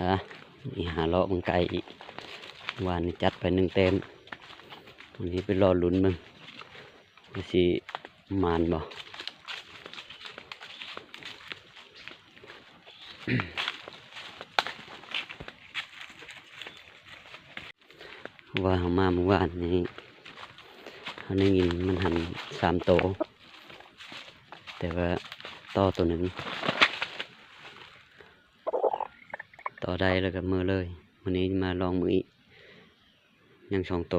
ອ່າ ນີ້ຫາເລາະເບິ່ງໄກ່ອີກ. ວານນີ້ຈັດໄປໜຶ່ງແຕ້ມ, ວັນນີ້ໄປລໍລຸ້ນເບິ່ງວ່າຊິໝານບໍ່. ເພາະວ່າເຮົາມາມື້ວານນີ້ ເຮົາໄດ້ຍິນມັນຫັນສາມໂຕ, ແຕ່ວ່າຕໍ່ໂຕໜຶ່ງ ຕໍ່ໄດ້ແລ້ວກໍເມືອເລີຍ. ມື້ນີ້ມາລອງເບິ່ງອີກ ຍັງສອງໂຕ.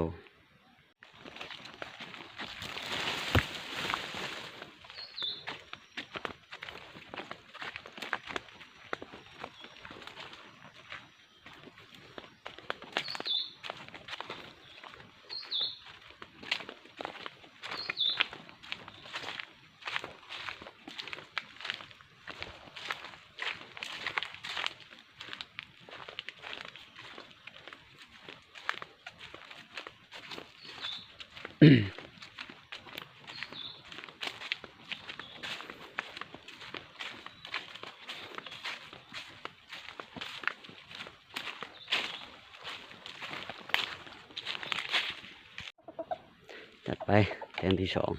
ຈັດໄປແຕ້ມທີສອງ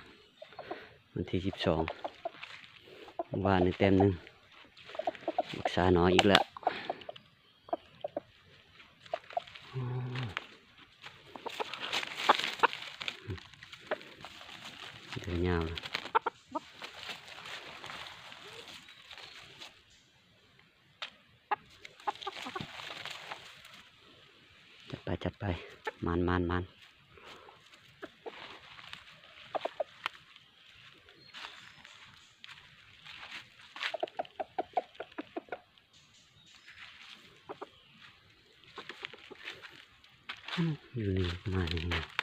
ວັນທີສິບສອງ. ວານນີ້ແຕ້ມໜຶ່ງ ບັກຊານ້ອຍອີກແລ້ວ. ເດີຍາວເລີຍ. ຈັດໄປ ຈັດໄປ ໝານ ໝານ ໝານ. ຢູ່ນີ້ ມານີ້.